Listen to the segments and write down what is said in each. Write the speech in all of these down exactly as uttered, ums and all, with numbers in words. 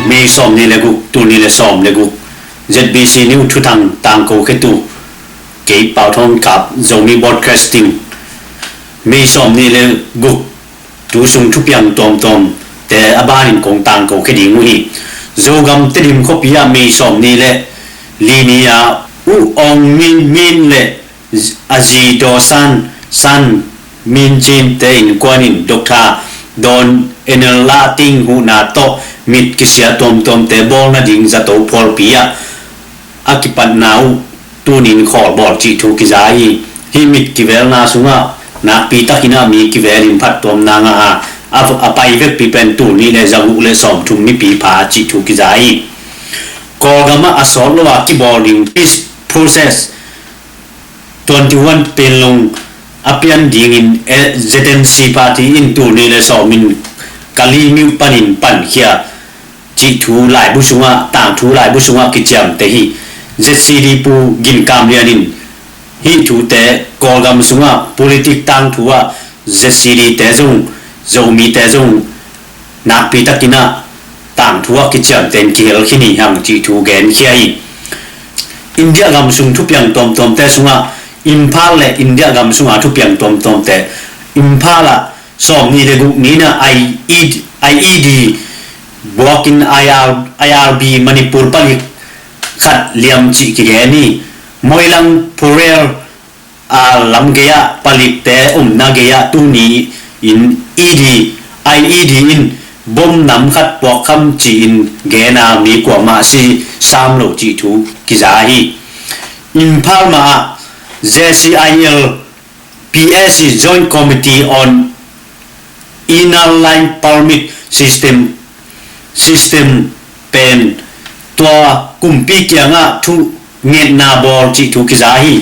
May sawm ni le guk, tul ni le sawm le guk, Z B C News thuthang tangko khetu kei Pau Thawng Kap, Zomi Broadcasting. May sawm ni le guk, tu sung thupiang tuamtuam te a banin kong tangko khe ding uh hi. Zogam Tedim khuapi ah May sawm ni le li ni a U Aung Min Min le a zi Daw San San Min Cin te innkuan in Doctor Dawn Enel La Ting huhna tawh mit kisia tuamtuam te bawl nading zato phualpi ah a kipatna uh tunin khawl bawl cih thu kiza hi. Hih mit kivelna sungah nakpi takin ah mi kivel in phattuamna ngah a, a, a pai vekpi pen tul nih le zaguk le sawmthum mipi pha cih thu kiza hi. Kawlgam ah a sawt lo a kibawl ding peace process twenty-one Panglong a pian dingin, eh, Z N C party in tul nih le sawm in Kalaymyo panin pankhia cih thu laibu sungah, tangthu laibu sungah kiciamteh hi. Z C D Pu Gin Kam Lian in hih thute Kawlgam sungah politik tangthu ah Z C D te zong, Zomi te zong nakpi takin ah tangthu ah kiciamteh in kihel khin hi hang cih thu genkhia hi. India gam sung thupiang tuamtuamte sungah Imphal le India gam sunga thupiang tuamtuamte, Imphal ah sawm ni le guk ni in ah I E D, I E D buakin I R, I R B Manipur palik khat liam cih kigen hi. Moilang Phurel a lam gei ah palikte omna gei ah tuni in E D, I E D in bom nam khat puakkham ci-in gen a, mi kuamah si sam lo cih thu kiza hi. Imphal mah ah Z C I L P S C Joint Committee on Inner Line Permit System, System pen tua kumpi kiangah thu ngetna bawl cih thu kiza hi.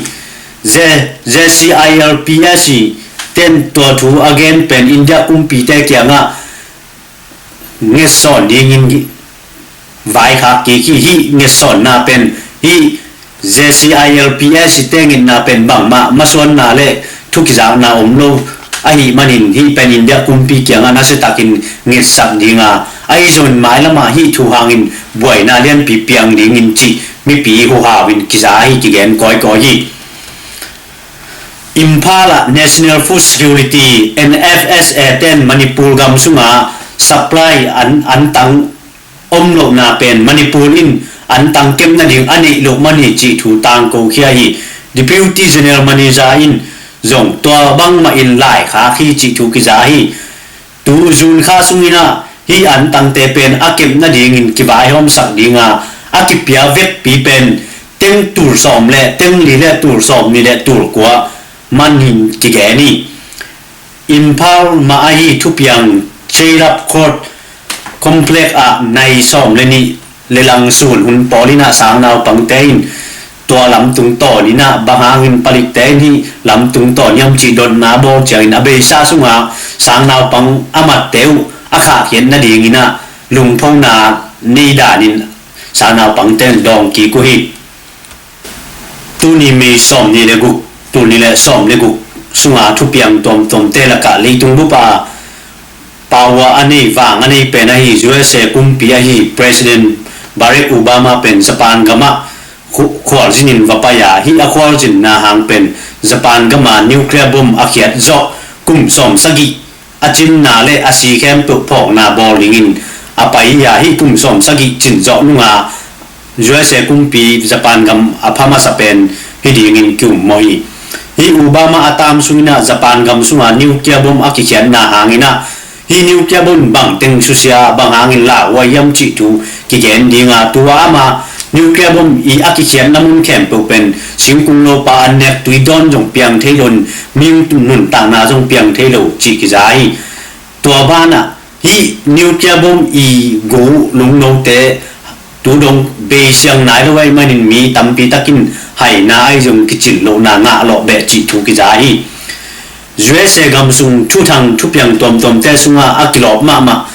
Z-, Z C I L P S C ten tua thu a gen pen India kumpite kiangah ngetsawn dingin vaikhak kik hi. Hih ngetsawnna pen hih Z C I L P S C te ngetna pen bangmah masuanna le thu kizakna om lo ahih manin hih pen India kumpi kiangah nasiatakin ngetsak ding a, ahi zongin mailamah hih thu hangin buaina lianpi piang dingin cih mipi huhau in kiza hi, kigen kawikawi hi. Imphal ah National Food Security, N F S A ten Manipur gam sunga supply an, antang om lohna pen Manipur in antang kep nading a neih loh man hi cih thu tangko khia hi. Deputy General Manager in zong tua bangmah in laikhak hi cih thu kiza hi. Tu June kha sungin ah hih antangte pen a kep nadingin kivaihawmsak ding a, a kipia vekpi pen teng tul sawm le teng li le tul sawm ni le tul kua man hin kigen hi. Imphal mah ahi thupiang Cheilap Court Complex ah nai sawm le nih le lang sun hun pawl in ah sangnaupangte in tua lamtung tawn in ah bang hangin palikte in hih lamtung tawn hiam cih dotna bawl ciangin a beisa sunga sangnaupang a matte uh a khahkhiat nadingin ah lungphona nei danin sangnaupangte in dawng kik uh hi. Tuni May sawm ni le guk, tul ni le sawm le guk sunga thupiang tuamtuamte lakah leitung bup a power a nei, vang a nei pen ahi U S A kumpi ahi President Barack Obama pen Japan gamah khu-, khualzinin va pai a, hih a khualzinna hang pen Japan gama nuclear bomb a khiat zawh kum sawm sagih a cinna le a si khempeuh phawkna bawl dingin a pai hi a, hih kum sawm sagih cin zawh nunga U S A kumpi Japan gam a pha masa pen hi dingin kiummawh hi. Hih Obama a term sungin ah Japan gam sunga nuclear bomb a kikhiatna hangin ah hih nuclear bomb bangteng susia, bang hangin lauhuai hiam cih thu kigen ding a, tua ama nuclear bomb i a kikhiatna mun khempeuh pen singkung lopa an nek, tui dawn zong piang thei lo, mi nuntakna zong piang thei lo cih kiza hi. Tua banah hih nuclear bomb i go lungnote tu dong bei siang nai lo ahih manin mi tampi takin haina ahi zong kicin lohna ngah lawh beh cih thu kiza hi. U S A gam sung thuthang thupiang tuamtuamte sungah a kilawp mahmah,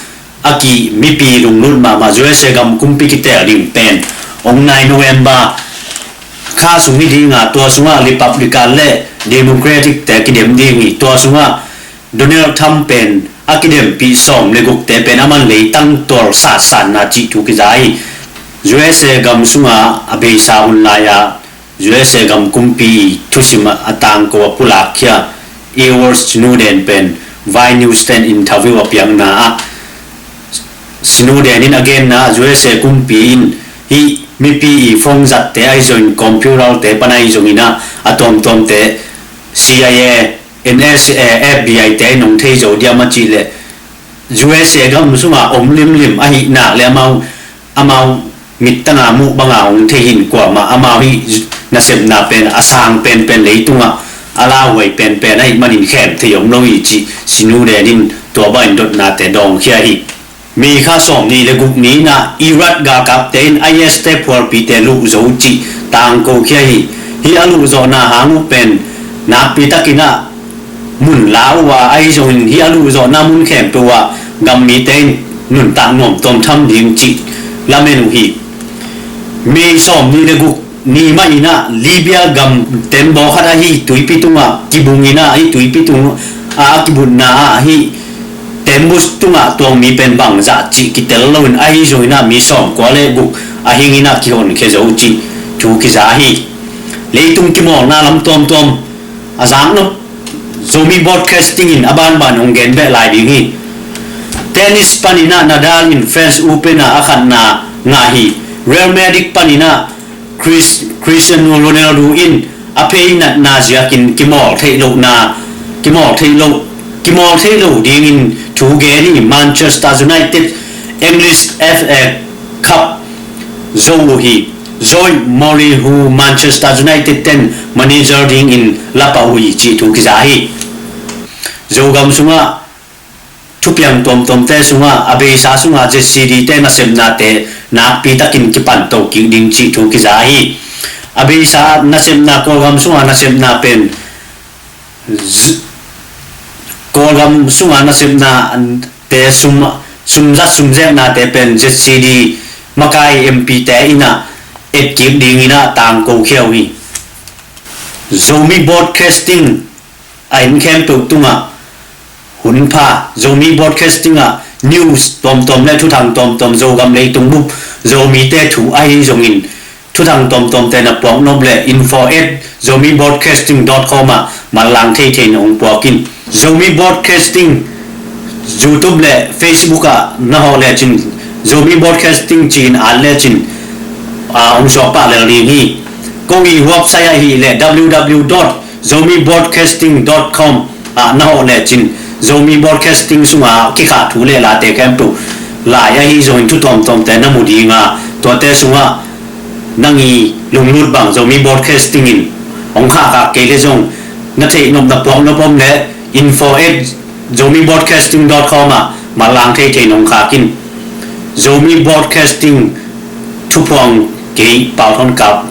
a ki mipi lunglut mahmah U S A gam kumpi kitel ding pen ong nai November kha sung hi ding a, tua sungah Republican le Democratic te kidem ding hi. Tua sungah Donald Trump pen a kidempih sawm le gukte pen a man leitang tual satsanna cih thu kiza hi. U S A gam sunga a beisa hun lai-a U S A gam kumpi thusim a tangko a pulakkhia Edward Snowden pen Vice News ten interview a piakna ah Snowden in a genna U S A kumpi in hih mipi i phone zatte ahi zongin computer te pan ahi zongin ah a tuamtuamte C I A, N S A, F B I te in hong thei zo diam a cih leh U S A gam sunga om limlim ahih nak le amau amau mittanga muh banga hong thei hin kuamah amau hih nasepna pen a sang penpen leitungah a lauhuai penpen ahih manin khem thei om lo hi cih Snowden in tua bangin dotnate dawngkhia hi. May kha sawm nih le guk ni inah Iraq galkapte in I S te phualpite luh zo cih tangko khia hi. Hih a luhzawhna hang uh pen nakpi takin ah mun la uh a ahi zongin hih a luhzawhna mun khempeuh ah gammite in nuntak nuamtuam tham ding cih lamen uh hi. May sawm nih le guk ni mah inah Libya gam tembaw khat ahi tuipi tungah kibung inah hih tuipi tung a kibutna ah hih tembaw tungah tuang mi pen bangzah cih kitel loin ahi zongin ah mi sawmkua le guk a hing inah kihonkhia zo cih thu kiza hi. Leitung kimawlna lam tuamtuam a zaknop Zomi Broadcasting in a banban hong gen beh lai ding hi. Tennis paninah Nadal in French Open ah a khatna ngah hi. Real Madrid paninah Chris, Cristiano Ronaldo in a phei natna ziakin kimawl theih lohna kimawl theih loh kimawl theih loh dingin thu gen hi. Manchester United English F A Cup zo uh hi. Jose Mourinho Manchester United ten manager dingin la pah uh hi cih thu kiza hi. Zogam sungah thupiang tuamtuamte sungah a beisa sungah Z C D te nasepnate nakpi takin kipanto kik ding cih thu kiza hi. A beisa nasepna Kawlgam sungah nasepna pen Kawlgam sungah nasepna te sum sumzat sumzeknate pen Z C D makai M P te inah etkik dingin ah tangko khia uh hi. Zomi Broadcasting a en khempeuh tungah hunpha Zomi Broadcasting ah news tuamtuam le thuthang tuamtuam Zogam leitung bup Zomite thu ahi zongin thuthang tuamtuamte na puaknop le info at Zomi Broadcasting dot com ah manlang theithei na hong puak in. Zomi Broadcasting YouTube le Facebook ah na hawh lecin Zomi Broadcasting ci-in at lecin hong suak pah lel ding hi. Ko i website ahih leh W W W dot zomi broadcasting dot com ah na hawh lecin Zomi Broadcasting sungah kikhah thu le late khempeuh lai ahi zongin thu tuamtuamte na mu dinga tuate sungah nang i lunglut bang Zomi Broadcasting in hong khahkhak kei le zong na theih nop na puak nop om le info at zomi broadcasting dot com ah manlang theithei nong khak in. Zomi Broadcasting thuphuang kei Pau Thawn Kap